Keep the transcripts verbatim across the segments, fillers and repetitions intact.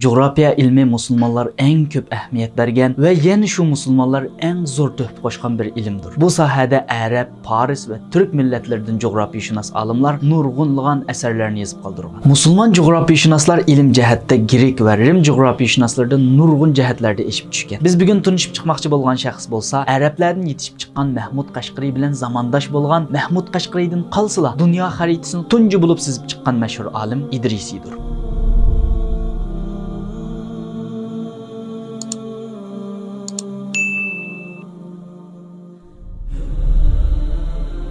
جۇغراپىيە ئىلمى مۇسۇلمانلار ئەڭ كۆپ ئەھمىيەت بەرگەن ۋە يەنە شۇ مۇسۇلمانلار ئەڭ زور تۆھپە قوشقان بىر ئىلىمدۇر. بۇ ساھەدە ئەرەب، پارس ۋە تۈرك مىللەتلىرىدىن جۇغراپىيشۇناس ئالىملار نۇرغۇنلىغان ئەسەرلەرنى يېزىپ قالدۇرغان. مۇسۇلمان جۇغراپىيشۇناسلار ئىلىم جەھەتتە گرېك ۋە رىم جۇغراپىيشۇناسلىرىدىن نۇرغۇن جەھەتلەردە ئېشىپ چۈشكەن. بىز بۈگۈن تونۇشۇپ چىقماقچى بولغان شەخس بولسا، ئەرەبلەردىن يېتىشىپ چىققان مەھمۇد قەشقىرى بىلەن زامانداش بولغان، مەھمۇد قەشقىرىدىن قالسىلا، دۇنيا خەرىتىسىنى تۇنجى بولۇپ سىزىپ چىققان مەشھۇر ئالىم ئىدرىسىدۇر.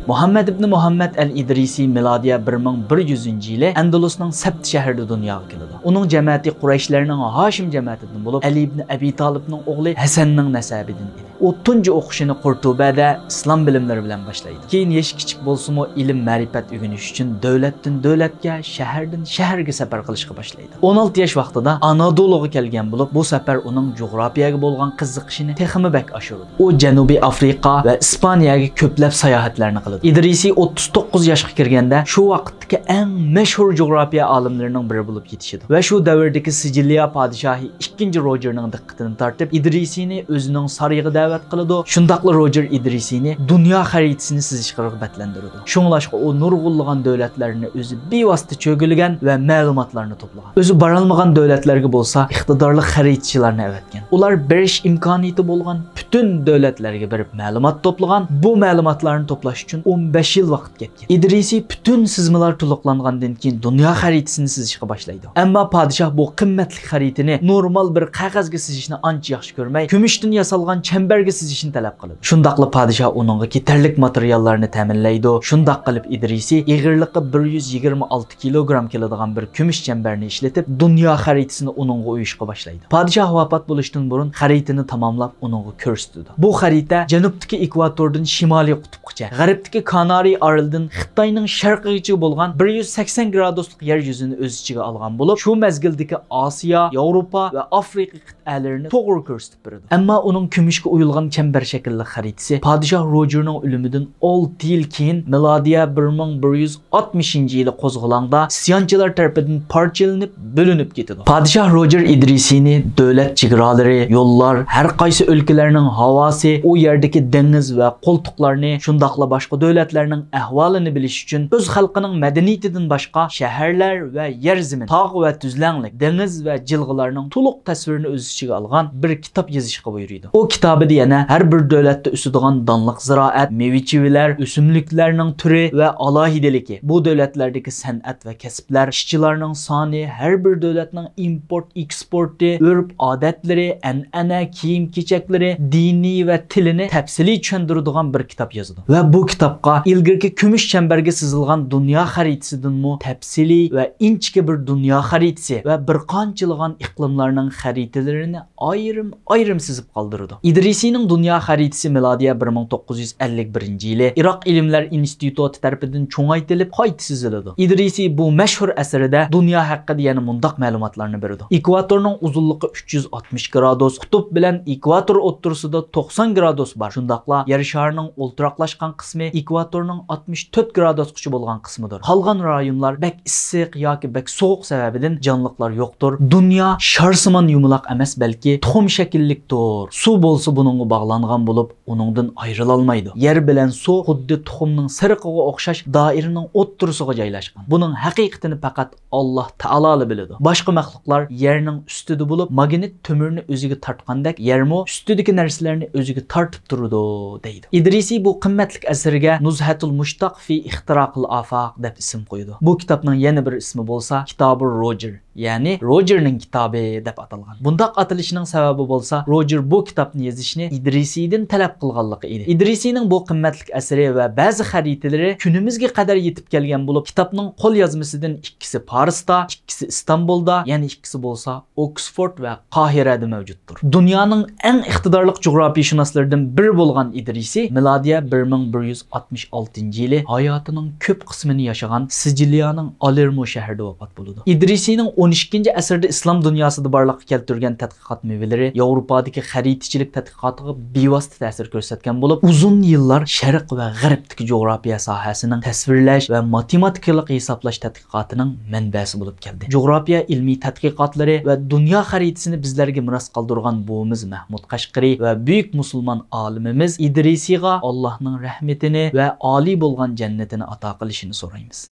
مۇھەممەد ئىبنى مۇھەممەد ئەل ئىدرىسى مىلادىيە بىر مىڭ بىر يۈزىنچى يىلى ئەندۇلۇسنىڭ سەبت شەھىرىدە دۇنياغا كېلىدۇ. ئۇنىڭ جەمەتى قۇرەيشلەرنىڭ ھاشىم جەمەتىدىن بولۇپ، ئەلى ئىبنى ئەبى تالىپنىڭ ئوغلى ھەسەننىڭ نەسەبىدىن ئىدى. ئۇ تۇنجى ئوقۇشىنى قۇرتۇبەدە ئىسلام بىلىملىرى بىلەن باشلايدۇ. كېيىن يېشى كىچىك بولسىمۇ، ئىلىم-مەرىپەت ئۆگىنىش ئۈچۈن دۆلەتتىن دۆلەتكە، شەھەردىن شەھەرگە سەپەر قىلىشقا باشلايدۇ. ئون ئالتە ياش ۋاقتىدا ئانادولۇغا كەلگەن بولۇپ، بۇ سەپەر ئۇنىڭ جۇغراپىيەگە بولغان قىزىقىشىنى تېخىمۇ بەك ئاشۇرىدۇ. ئۇ جەنۇبىي ئافرىقا ۋە ئىسپانىيەگە كۆپلەپ ساياھەتلەرنى قىلىدۇ. ئىدرىسى ئوتتۇز توققۇز ياشقا كىرگەندە، شۇ ۋاقىتتىكى ئەڭ مەشھۇر جۇغراپىيە ئالىملىرىنىڭ بىرى بولۇپ يېتىشىدۇ ۋە شۇ دەۋردىكى سىجىلىيە پادىشاھى ئىككىنچى روجېرنىڭ دىققىتىنى تارتىپ، ئىدرىسىنى ئۆزىنىڭ سارىيىغا دەۋەت قىلىدۇ. شۇنداقلا روجېر ئىدرىسىنى دۇنيا خەرىتىسىنى سىزىشقا رىغبەتلەندۈرىدۇ. شۇڭلاشقا ئۇ نۇرغۇنلىغان دۆلەتلەرنى ئۆزى بىۋاسىتە چۆگىلىگەن ۋە مەلۇماتلارنى توپلىغان. ئۆزى بارالمىغان دۆلەتلەرگە بولسا ئىقتىدارلىق خەرىتىچىلارنى ئەۋەتكەن. ئۇلار بېرىش ئىمكانىيىتى بولغان پۈتۈن دۆلەتلەرگە بېرىپ مەلۇمات توپلىغان. بۇ مەلۇماتلارنى توپلاش ئۈچۈن ئون بەش يىل ۋاقىت كەتكەن. ئىدرىسى پۈتۈن سىزمىلار تولۇقلانغاندىن كېيىن دۇنيا خەرىتىسىنى سىزىشقا باشلايدۇ. ئەمما پادىشاھ بۇ قىممەتلىك خەرىتىنى نورمال بىر قەغەزگە سىزىشنى ئانچە ياخشى كۆرمەي، كۈمۈشتىن ياسالغان چەمبەرگە سىزىشنى تەلەپ قىلىدۇ. شۇنداقلا پادىشاھ ئۇنىڭغا كېتەرلىك ماتېرىياللارنى تەمىنلەيدۇ. شۇنداق قىلىپ ئىدرىسى ئېغىرلىقى بىر يۈز يىگىرمە ئالتە كىلوگرام كېلىدىغان بىر كۈمۈش چەمبەرنى ئىشلىتىپ، دۇنيا خەرىتىسىنى ئۇنىڭغا ئويۇشقا باشلايدۇ. پادىشاھ ۋاپات بولۇشتىن بۇرۇن خەرىتىنى تاماملاپ ئۇنىڭغا كۆرسىتىدۇ. بۇ خەرىتە جەنۇبتىكى ئېكۋاتوردىن شىمالىي قۇتۇپقىچە، غەربتىكى كانارى ئارىلىدىن خىتاينىڭ شەرقىگىچە بولغان بىر يۈز سەكسەن گرادۇسلۇق يەر يۈزىنى ئۆز ئىچىگە ئالغان بولۇپ، شۇ مەزگىلدىكى ئاسىيا، ياۋروپا ۋە ئافرىقا قىتئەلىرىنى توغرا كۆرسىتىپ بېرىدۇ. ئەمما ئۇنىڭ كۈمۈشكە ئويۇلغان چەمبەر شەكىللىك خەرىتىسى پادىشاھ روجېرنىڭ ئۆلۈمىدىن ئالتە يىل كېيىن، مىلادىيە بىر مىڭ بىر يۈز ئاتمىشىنچى يىلى قوزغىلاڭدا ئىسيانچىلار تەرىپىدىن پارچىلىنىپ، بۆلۈنۈپ كېتىدۇ. پادىشاھ روجېر ئىدرىسىنى دۆلەت چېگرالىرى، يوللار، ھەر قايسى ئۆلكىلەرنىڭ ھاۋاسى، ئۇ يەردىكى دېڭىز ۋە قولتۇقلارنى، شۇنداقلا باشقا دۆلەتلەرنىڭ ئەھۋالىنى بىلىش ئۈچۈن ئۆز خەلقىنىڭ مەدەنىيىتىدىن باشقا شەھەرلەر ۋە يەر زېمىن، تاغ ۋە تۈزلەڭلىك، دېڭىز ۋە جىلغىلارنىڭ تولۇق تەسۋىرىنى ئۆز ئىچىگە ئالغان بىر كىتاب يېزىشقا بۇيرۇيدۇ. ئۇ كىتابىدا يەنە ھەر بىر دۆلەتتە ئۆسىدىغان دانلىق زىرائەت، مېۋە-چېۋىلەر، ئۆسۈملۈكلەرنىڭ تۈرى ۋە ئالاھىدىلىكى، بۇ دۆلەتلەردىكى سەنئەت ۋە كەسىپلەر، ئىشچىلارنىڭ سانى، ھەر بىر دۆلەتنىڭ ئىمپورت، ئېكسپورتى، ئۆرپ-ئادەتلىرى، ئەنئەنە، كىيىم-كېچەكلىرى، دىنى ۋە تىلىنى تەپسىلىي چۈشەندۈرىدىغان بىر كىتاب يازىدۇ. ۋە بۇ كىتابقا ئىلگىرىكى كۈمۈش چەمبەرگە سىزىلغان دۇنيا خەرىتىسىدىنمۇ تەپسىلىي ۋە ئىنچىكە بىر دۇنيا خەرىتىسى ۋە بىر قانچىلىغان ئىقلىملارنىڭ خەرىتىلىرىنى ئايرىم-ئايرىم سىزىپ قالدۇرىدۇ. ئىدرىسىنىڭ دۇنيا خەرىتىسى مىلادىيە بىر مىڭ توققۇز يۈز ئەللىك بىرىنچى يىلى ئىراق ئىلىملەر ئىنستىتۇتى تەرىپىدىن چوڭايتىلىپ قايتا سىزىلىدۇ. ئىدرىسى بۇ مەشھۇر ئەسىرىدە دۇنيا ھەققىدە يەنە مۇنداق مەلۇماتلارنى بېرىدۇ. ئېكۋاتورنىڭ ئۇزۇنلۇقى ئۈچ يۈز ئاتمىش گرادۇس، قۇتۇپ بىلەن ئېكۋاتور ئوتتۇرىسىدا توقسان گرادۇس بار. شۇنداقلا يەر شارىنىڭ ئولتۇراقلاشقان قىسمى ئېكۋاتورنىڭ ئاتمىش تۆت گرادۇسقىچە بولغان قىسمىدۇر. قالغان رايونلار بەك ئىسسىق ياكى بەك سوغۇق سەۋەبىدىن جانلىقلار يوقتۇر. دۇنيا شارسىمان يۇمىلاق ئەمەس، بەلكى تۇخۇم شەكىللىكتۇر. سۇ بولسا بۇنىڭغا باغلانغان بولۇپ، ئۇنىڭدىن ئايرىلالمايدۇ. يەر بىلەن سۇ خۇددى تۇخۇمنىڭ سېرىقىغا ئوخشاش دائىرىنىڭ ئوتتۇرىسىغا جايلاشقان. بۇنىڭ ھەقىقىتىنى پەقەت ئاللاھ تائالالا بىلىدۇ. باشقا مەخلۇقلار يەرنىڭ ئۈستىدە بولۇپ، ماگنىت تۆمۈرنى ئۆزىگە تارتقاندەك، يەرمۇ ئۈستىدىكى نەرسىلەرنى ئۆزىگە تارتىپ تۇرىدۇ، دەيدۇ. ئىدرىسى بۇ قىممەتلىك ئەسىرىگە نۇزھەتۇل مۇشتاق فى ئىختىراقىل ئافاق دەپ ئىسىم قويىدۇ. بۇ كىتابنىڭ يەنە بىر ئىسمى بولسا كىتابۇر روجېر، يەنى روجېرنىڭ كىتابى دەپ ئاتالغان. بۇنداق ئاتىلىشىنىڭ سەۋەبى بولسا، روجېر بۇ كىتابنى يېزىشنى ئىدرىسىدىن تەلەپ قىلغانلىقى ئىدى. ئىدرىسىنىڭ بۇ قىممەتلىك ئەسىرى ۋە بەزى خەرىتىلىرى كۈنىمىزگە قەدەر يېتىپ كەلگەن بولۇپ، كىتابنىڭ قوليازمىسىدىن ئىككىسى پارستا، ئىككىسى ئىستانبۇلدا، يەنە ئىككىسى بولسا ئوكسفورد ۋە قاھىرەدە مەۋجۇتتۇر. دۇنيانىڭ ئەڭ ئىقتىدارلىق جۇغراپىيشۇناسلىرىدىن بىرى بولغان ئىدرىسى مىلادىيە بىر مىڭ بىر يۈز ئاتمىش ئالتىنچى يىلى ھاياتىنىڭ كۆپ قىسمىنى ياشىغان سىجىلىيانىڭ ئالېرمو شەھىرىدە ۋاپات بولىدۇ. ئىدرىسىنىڭ ئون ئىككىنچى ئەسىردە ئىسلام دۇنياسىدا بارلىققا كەلتۈرگەن تەتقىقات مېۋىلىرى ياۋروپادىكى خەرىتىچىلىك تەتقىقاتىغا بىۋاسىتە تەسىر كۆرسەتكەن بولۇپ، ئۇزۇن يىللار شەرق ۋە غەربتىكى جۇغراپىيە ساھەسىنىڭ تەسۋىرلەش ۋە ماتېماتىكىلىق ھېسابلاش تەتقىقاتىنىڭ مەنبەسى بولۇپ كەلدى. جۇغراپىيە ئىلمىي تەتقىقاتلىرى ۋە دۇنيا خەرىتىسىنى بىزلەرگە مىراس قالدۇرغان بوۋىمىز مەھمۇد قەشقىرى ۋە بۈيۈك مۇسۇلمان ئالىمىمىز ئىدرىسىغا ئاللاھنىڭ رەھمىتىنى ۋە ئالىي بولغان جەننىتىنى ئاتا قىلىشىنى سورايمىز.